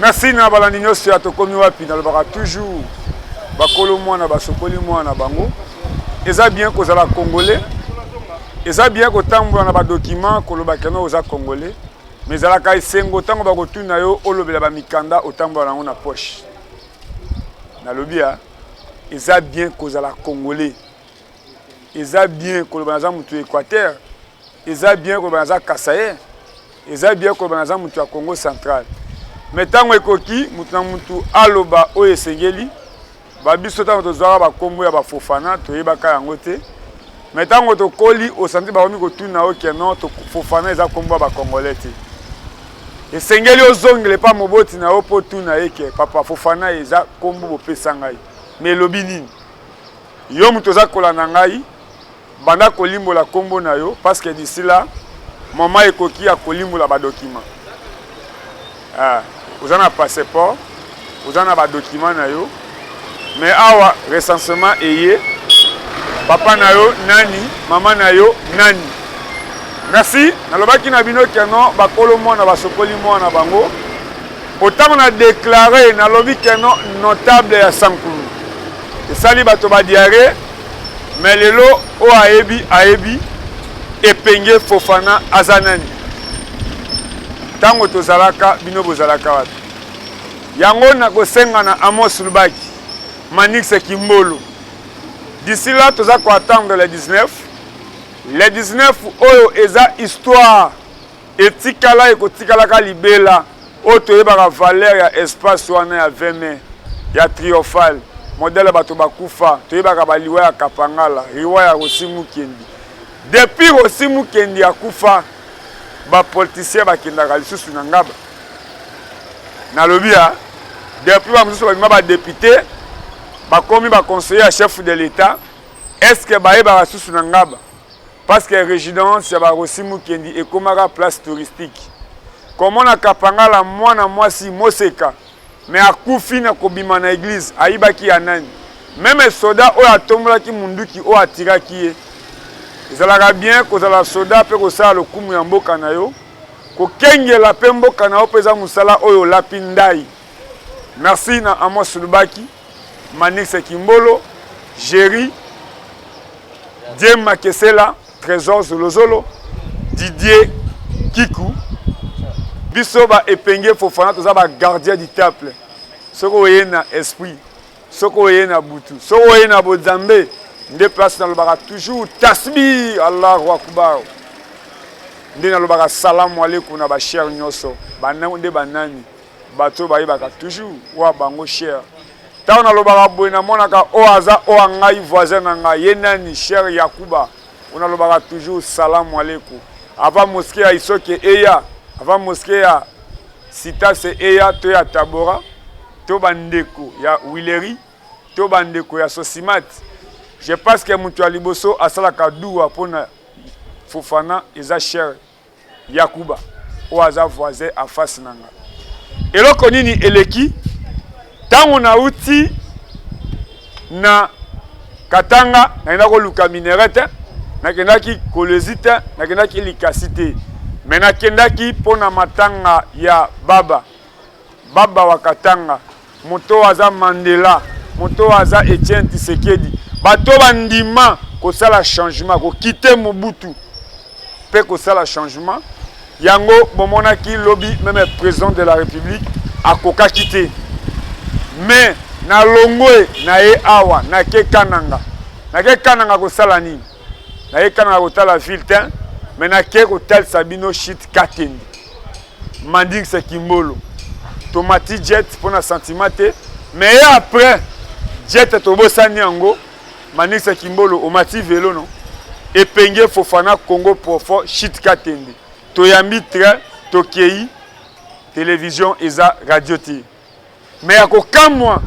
Merci na balandi nyonso ya Tokomi Wapi. Nalobaka toujours, bakolo mwana basokoli mwana bango. Eza bien kozala Congolais, eza bien kotambola na badocument, koloba que non, oza Congolais, mais ezalaka esengo ntango bakotuna yo, olobela bamikanda otambola nango na poche. Nalobi ya eza bien kozala Congolais, eza bien koloba naza motu ya Équateur, eza bien koloba naza Kasaïen, eza bien koloba naza motu ya Congo Central. Mais ntango ekoki, motu na motu aloba oyo esengeli. Babiso, ntango tozwaka bakombo ya Bafofana, toyebaka yango te. Mais ntango tokoli, osanti bakomi kotuna o que non, Fofana eza kombo ya Bacongolais te. Esengeli ozongela epa moboti na yo mpo tuna ye que papa, Fofana eza kombo bopesa ngai, mais elobi nini? Yo moto oza kolanda ngai, banda kolimbola nkombo na yo, parce que d'ici là mama ekoki ya kolimbola badocument. Ah, oza na passeport, oza na badocument na yo, mais awa recensement eye, papa na yo nani, mama na yo nani? Merci. Nalobaki na bino que non, bakolo mwana basokoli mwana bango. Po ntango na déclare, nalobi que non, notable ya Sankulu esali bato badiarrhée. Mais lelo oyo ayebi, ayebi Epenge Fofana aza nani. Ntango tozalaka, bino bozalaka wapi? Yango nakosenga na Amos Lubaki, Manix Kimbolo, d'ici là toza koattendre le 19. Le 19 oyo eza histoire etikala, ekotikalaka libela. Oyo toyebaka valeur ya espace wana ya 20 mai ya triomphal, modèle bato bakufa. Toyebaka baliwa ya Kapangala, liwa ya Rossy Mukendi. Depuis Rossy Mukendi akufa, bapoliticien bakendaka lisusu na Ngaba? Nalobi ya depuis bamosusu babima badéputé, bakomi baconseiller ya chef de l'État, est ce que bayebaka susu na Ngaba? Parce que résidence ya baRossy Mukendi ekomaka place touristique. Komona Kapangala, mwana mwasi moseka, mais akufi na kobima na église. Ayibaki ya nani? Même soda oyo atombolaki munduki oyo atiraki ye. Ezalaka bien kozala soda mpe kosala lokumu ya mboka na yo, kokengela mpe mboka na yo mpe eza mosala oyo olapi ndai. Merci na Amos Lubaki, Manix Kimbolo, Géri Diem Makesela, Trésor Zolozolo, Didier Kiku. Biso ba Epenge Fofana, toza bagardien du temple. Soki oye na esprit, soki oye na butu, soki oye na bonzambe, nde place nalobaka toujours tasbih, Allahu akbar. Nde nalobaka salamu alaikum na bachere nyonso. Nde banani bato bayebaka toujours wa bango cher. Ntango nalobaka boye, namonaka oyo aza oyo ngai voisin na ngai, ye nani? Cher Yakuba oyo nalobaka toujours salamu alaikum. Avant mosquée ya Isoke eya, avant mosquée ya Sitase eya, to ya Tabora, to bandeko ya Wileri, to bandeko ya Sosimat, je pense que moto ya liboso asalaka duwa mpona Fofana eza cher Yakuba oyo aza voisin en face na nga. Eloko nini eleki ntango nauti na Katanga? Nakenda koluka minerai te, nakendaki Kolwezi te, nakendaki Likasi te, mais nakendaki mpo na matanga ya baba baba wa Katanga. Moto aza Mandela, moto aza Etienne Tshisekedi, bato bandima kosala changement, kokite Mobutu mpe kosala changement. Yango bomonaki lobi, même président de la République akokaki te. Mais nalongwe na ye awa, nake Kananga. Nake Kananga kosala nini? Naye Kananga kotala ville te, mais nake kotalisa bino shit Katende. Mandingisa Kimbolo, tomati jet mpona sentiment te, mais ye après jet tobosani yango. Maningisa Kimbolo, omati velo no. Epenge Fofana, Congo profond, shit Katende. Toyambi train, tokei. Télévision eza radio te, mais ya kokamwa,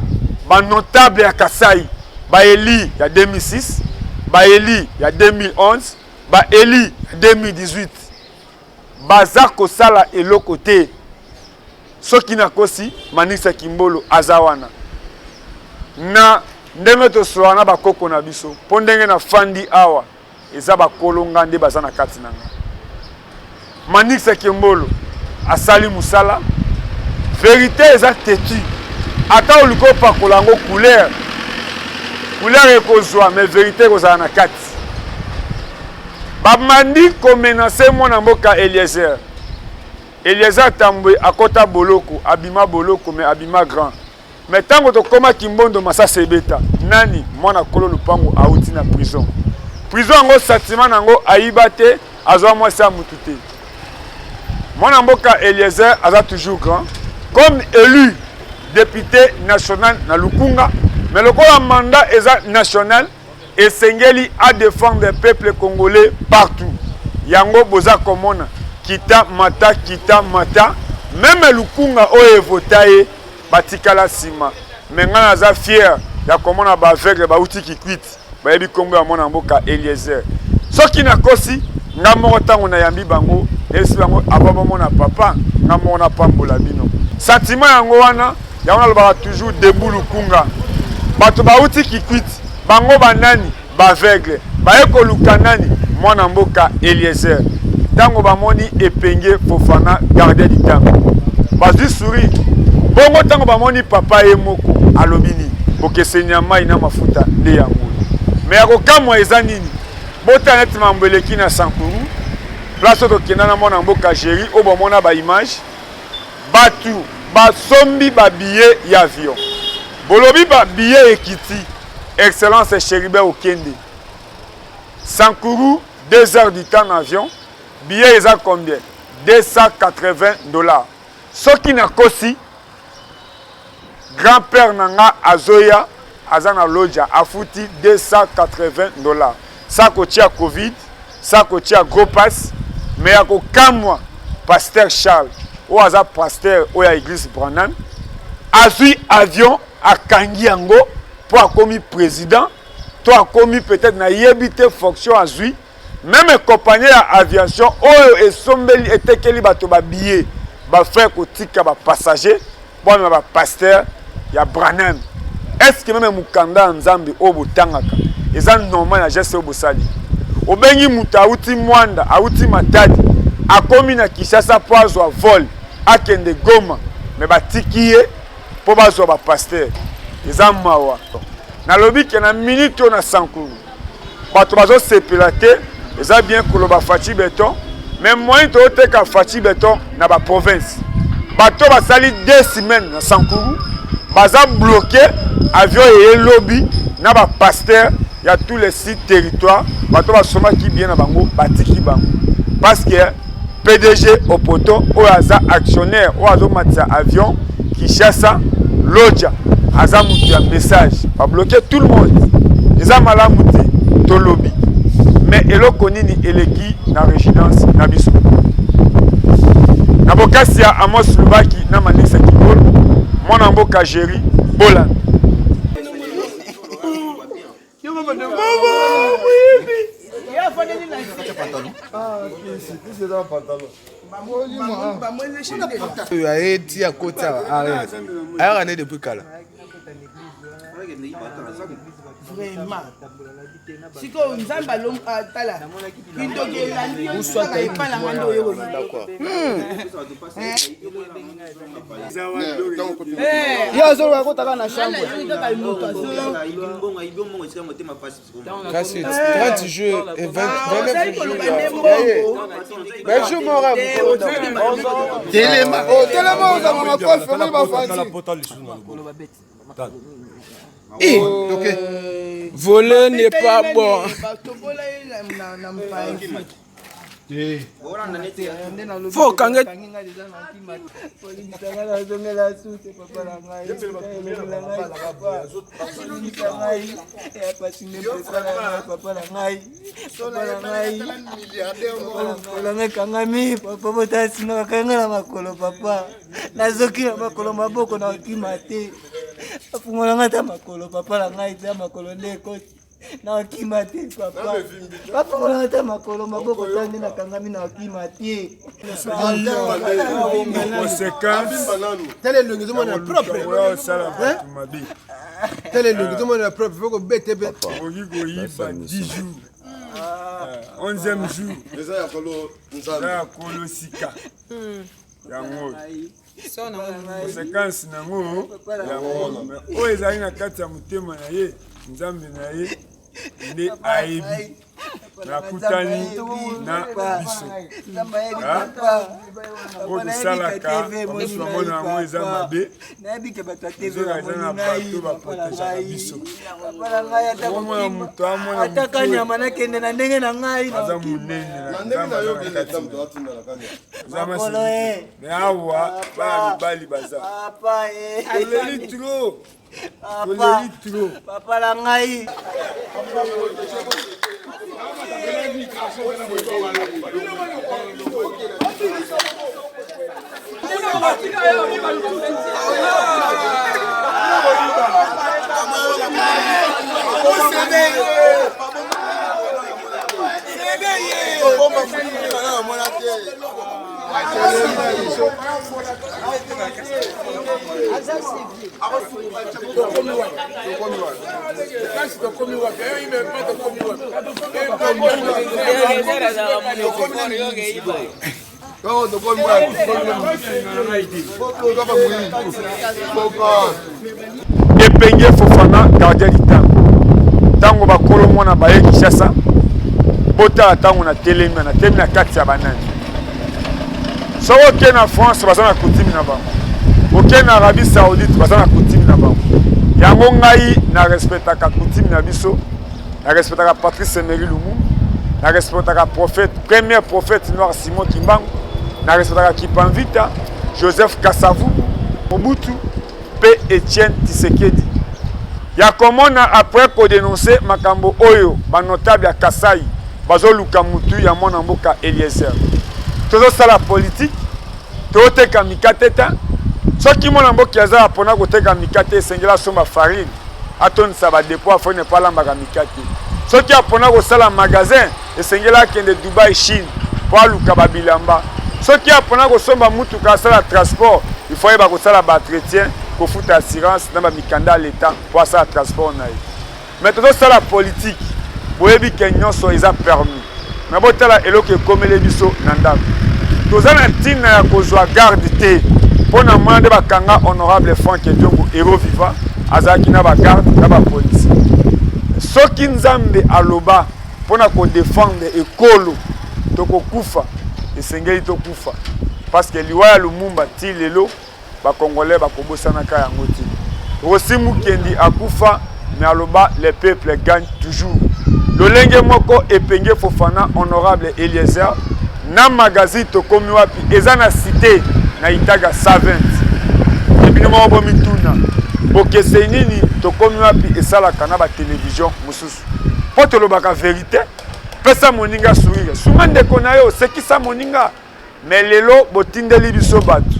banotable ya Kasai, baeli ya 2006, baeli ya 2011, baeli ya 2018, baza kosala eloko te. Soki nakosi, Manisa Kimbolo aza wana. Na ndenge tosolola na bakoko na biso, mpo ndenge nafandi awa eza bakolo nga nde baza na kati na nga. Manix Kimbolo asali mosala. Verite eza tetu. Ata oluki opakola yango couleur, couleur ekozwa mais verite ekozala na kati. Bamandi komenase mwana mboka Eliezer. Eliezer Tambwe akota boloko, abima boloko mais abima grand. Mais tango tokoma Kimbondo masasi ebeta nani mwana kolo lupango awuti na prison. Prison yango sentiment na yango ayiba te, azwa mwasi ya mutu te. Mwana mboka Eliezer aza toujours grand comme élu député national na Lukunga, mais lokola mandat eza national Esengeli a defendre peuple congolais partout. Yango boza komona kita mata kita mata meme lukunga oyo evota ye batikala sima. Mais nga naza fier ya komona ba aveugle bauti kikwit bayebi kombo ya mwana mboka Eliezer. Soki nakosi nga moko ntango nayambi bango nayebisi bango avant bomona papa nga moko napambola bino. Sentiment yango wana Yango nalobaka toujours debout Lukunga. Bato bauti Kikwit, bango banani? Ba aveugle. Baye koluka nani? Mwana mboka Eliezer. Tango bamoni Epenge Fofana gardien du temple. Bazwi sourire. Bongo tango bamoni papa ye moko alobi nini? Bokeseni ya mai na mafuta nde yango. Mais ya kokamwa eza nini? Botala neti mambo eleki na Sankuru, place oyo tokenda na mwana mboka Jerry oyo bomona ba image. Batu basombi ba billets ya avion. Bolobi ba billets ekiti. Excellence Chérubin Okende. Sankuru 2 heures du temps na avion. Billet eza combien? 280 dollars. Soki nakosi grand-père na nga azoya aza na lodja afuti 280 dollars. Sa kotia covid, sa kotia gros pass, mais ya kokamwa pasteur Charles oyo aza pasteur oyo ya eglise Branham azwi avion akangi yango mpo akomi président to akomi peut-être nayebi te fonction azwi meme compagnie ya aviation oyo esombeli etekeli bato ba billet ba frère kotika ba passager mpo amema ba pasteur ya Branham. Est ce que meme mukanda ya Nzambe oyo botangaka eza normal na geste oyo bosali? Obengi moto awuti Mwanda, awuti Matadi, akomi na Kinshasa mpo azwa vol akende Goma, mais batiki ye mpo bazwa ba pasteur. Eza mawa. Nalobi ke na minute oyo na Sankuru bato bazosepela te, eza bien koloba Fatshi Beton, mais moyen toteka Fatshi Beton na ba province. Bato basali deux semaines na Sankuru baza bloqué, avion eye lobi na ba pasteur ya tous les six territoires, bato basomaki bien na bango batiki bango parce que PDG Opoto oyo aza actionnaire oyo azomatisa avion Kinshasa Lodja aza mutu ya message ba bloquer tout le monde eza malamu te tolobi mais eloko nini eleki na résidence na biso na bokasi ya Amos Lubaki na Manisa Kibolo mwana mboka Jerry Bolanda. Oyo aye ti akoti awa ayaka nde depuis kala. Vraiment. Sikoyo nzambe tala kindoki elandi yo kaka epai na ngai nde oye koyiba. Ye azoloba akotaka na chambre. Kasi 30 jours et 20, 29 jours ya ye. Jour moko telema oh, telema ozala makofi omoni bafanti. Eh, voler n'est pas bon. Faut kange ekangami papa botasinga bakanga na makolo papa nazoki na makolo maboko na okima te afungola nga ata makolo papa na ngai ta makolo nde ekoti nakima te papa bafongola ata makolo maboko ta nde nakangami nakima te tala elongi ezomona propre tala elongi ezomona propre fo kobete mpe okoki koyiba 10 jours 11e jour eza ya kolo nzambe ya kolo sika yango. Conséquence nango yango oyo ezali na kati ya motema na ye, Nzambe na ye nde ayebi. Nakutani na biso oyo tosalaka, bamosusu bamona yango eza mabe, nzoka eza na bato baprotegeaka biso. Omona moto amona ataka nyama nakende na ndenge na ngai aza monene na Nzambe aza na kati me awa bana mibali baza toleli trop, toleli trop. Papa na ngai. Tokomi wapi? Tokomi wapi? Epenge Fofana, gardien du temple. Ntango bakolo mwana baye Kinshasa, botala ntango natelemi, natelemi na kati ya banani. Soki okei na France, baza na coutume na bango, okei na Arabie Saoudite, baza na coutume na bango. Yango ngai na respectaka coutume na biso, na respectaka Patrice Emery Lumumba, na respectaka prophète, premier prophète noir Simon Kimbangu, na respectaka Kipanvita, Joseph Kasavubu, Mobutu mpe Etienne Tshisekedi. Ya komona après kodenonce makambo oyo banotable ya Kasai bazoluka mutu ya mwana mboka Eliezer. Tozosala politique, toteka mikate ta. Soki mwana mboka aza apona koteka mikate, esengeli asomba farine, atondisa badepo ya farine mpo alambaka mikate. Soki apona kosala magasin, esengeli akende Dubai, Chine mpo aluka babilamba. Soki apona kosomba mutuka asala transport, il faut ayeba kosala ba entretien, kofuta assurance na bamikanda ya leta mpo asala transport na ye. Mais tozosala politique, boyebi ke nyonso eza permis. Mais botala eloko ekomeli biso na ndako. Toza na ntina ya kozwa garde te mpo na mwana nde bakanga honorable Franck Diongo, héros vivant, azalaki na bagarde na bapolisi. Soki Nzambe aloba mpo na kodefendre ekolo tokokufa, esengeli tokufa, parce que liwa ya Lumumba ti lelo bakongolais bakobosanaka yango te. Rossy Mukendi akufa, mais aloba le peuple gagne toujours. Lolenge moko Epenge Fofana, honorable Eliezer, na magazine Tokomi Wapi eza na cité na Itaga 120. Ebino moko bomituna bokeseni nini Tokomi Wapi esalaka na ba télévision mosusu. Mpo tolobaka vérité, pesa moninga sourire, sunga ndeko na yo, sekisa moninga. Mais lelo botindeli biso bato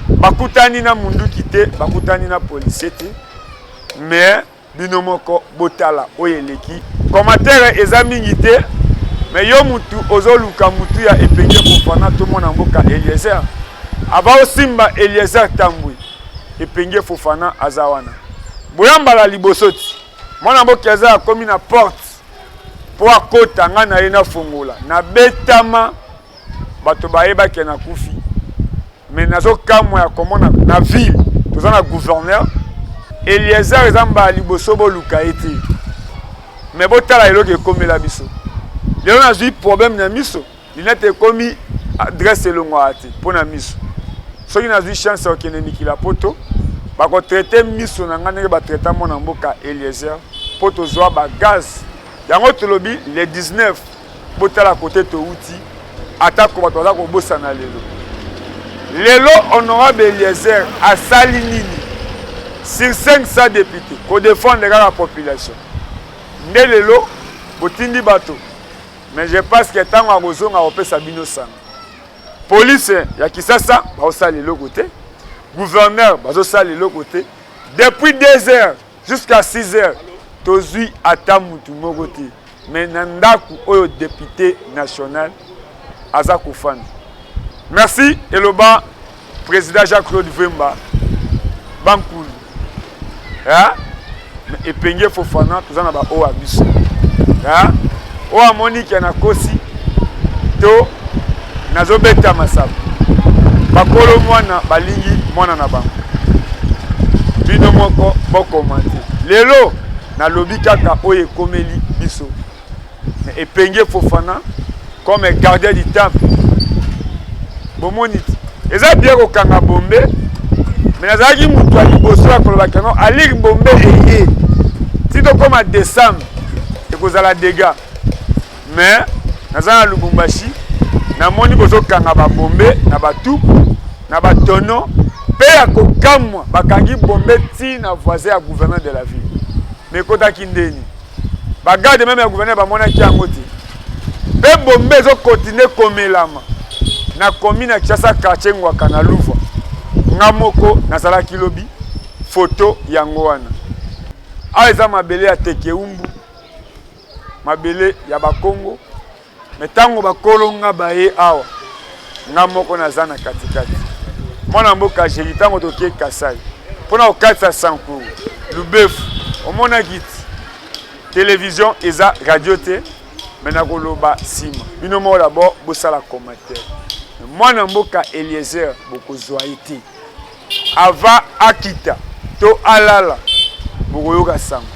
bakutani na munduki te, bakutani na policier te, mais bino moko botala oyo eleki. Commentaire eza mingi te, mais yo mutu ozoluka mutu ya Epenge Fofana, tomona mboka Eliezer ava osimba Eliezer Tambwe, Epenge Fofana aza wana. Boyambala liboso ti mwana mboka aza akomi na porte mpo akota, ngai na ye nafongola, nabetama, bato bayebaki nakufi. Mais nazokamwa ya komona na ville toza na gouverneur Eliezer, eza mbala liboso boluka ye te, mais botala eloko ekomela biso lelo. Nazwi problème na miso, lunette ekomi adresse elongwaka te mpo na miso. Soki nazwi chance ya kokende mikila poto, bakotraite miso na ngai ndenge batraita mwana mboka Eliezer, mpo tozwa bagaz yango. Tolobi le 19, botala kote touti, atako bato baza kobosana lelo. Lelo honorable Eliezer asali nini sur 500 députés? Kodefendre kaka population nde lelo botindi bato. Mais je pense que ntango akozonga akopesa bino sango. Police ya Kisasa bazosala eloko te, gouverneur bazosala eloko te. Depuis 2 heures jusqu'à 6 heures tozwi ata mutu moko te, mais na ndako oyo député national aza kofanda. Merci eloba président Jacques-Claude Vemba Bankulu. Epenge Fofana, toza na baoyo ya biso oyo amoniki ya nakosi to nazobeta masabo. Bakolo mwana balingi mwana na bango. Bino moko bokomante. Lelo nalobi kaka oyo ekomeli biso. Mais Epenge Fofana comme gardien du temple bomoni ti eza bien kokanga bombe mais nazalaki moto ya liboso ya koloba keno alire bombe eye ti tokóma décembre ekozala dégâts. Mais naza na Lubumbashi namoni bozokanga babombe na batuku na batono mpe ya kokamwa bakangi bombe ti na voisin ya gouverneur de la ville mais ekotaki ndeni bagarde meme ya gouverneur bamonaki yango te mpe bombe ezokontinue komelama na commune ya Kinshasa quartier Ngwaka na Louva nga moko nazalaki lobi foto yango wana awa eza mabele ya Tekeumbu mabele ya bakongo me ntango bakolo nga baye awa nga moko naza na katikati mwana mboka jeli ntango toke kasai mpo na kokatisa sankuru lubefu omonaki ti television eza radio te me nakoloba nsima bino moko dabord bosala commentaire mwana mboka eliezer bokozwa ye te Avant akita to alala bokoyoka sango.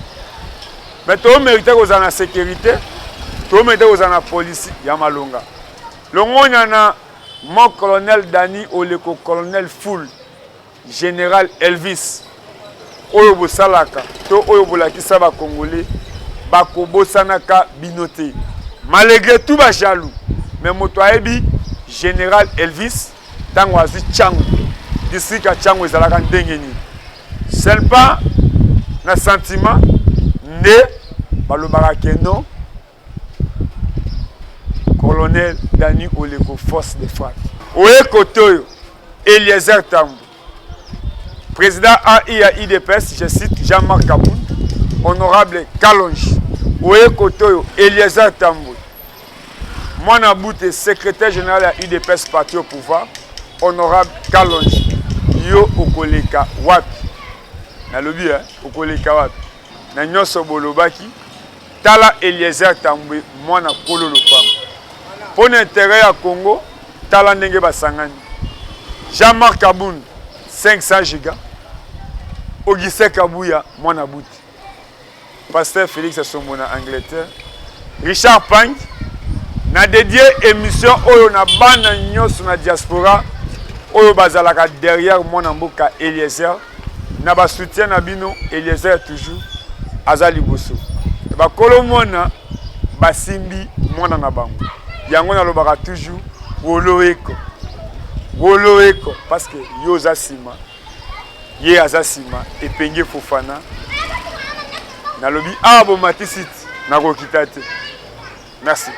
Mais to merite kozala na securite, to merite kozala na police ya malonga. Longonya na mon colonel Dani Oleko colonel full general Elvis oyo bosalaka to oyo bolakisa ba congolais bakobosanaka bino te malgré tout ba jaloux mais moto ayebi general Elvis Tango azwi Tshangu, district ya Tshangu ezalaka ndenge nini? Ce n'est pas na sentiment nde balobaka que non colonel Dany Oleko force de frappe. Oye kote oyo Eliezer Tambwe président AI ya UDPS, je cite Jean-Marc Kabund, honorable Kalonji. Oye kote oyo Eliezer Tambwe Mwana Bute, secrétaire général ya UDPS parti au pouvoir, honorable Kalonji, yo okoleka wapi? Nalobi eh, okoleka wapi? Na nyonso bolobaki, tala Eliezer Tambwe mwana kolo lopango. Mpo na intérêt ya Congo, tala ndenge basangani. Jean-Marc Kabund 500 giga, Augustin Kabuya mwana Bute. Pasteur Felix Asombo na Angleterre, Richard Pang na dédié émission oyo na bana nyonso na diaspora oyo bazalaka derrière mwana mboka Eliezer na ba soutien na bino Eliezer toujours aza liboso bakolo mwana basimbi mwana na bango yango nalobaka toujours woloeko woloeko parce que yo oza nsima Ye aza sima epenge fofana nalobi awa bomatisi ti nakokita te merci.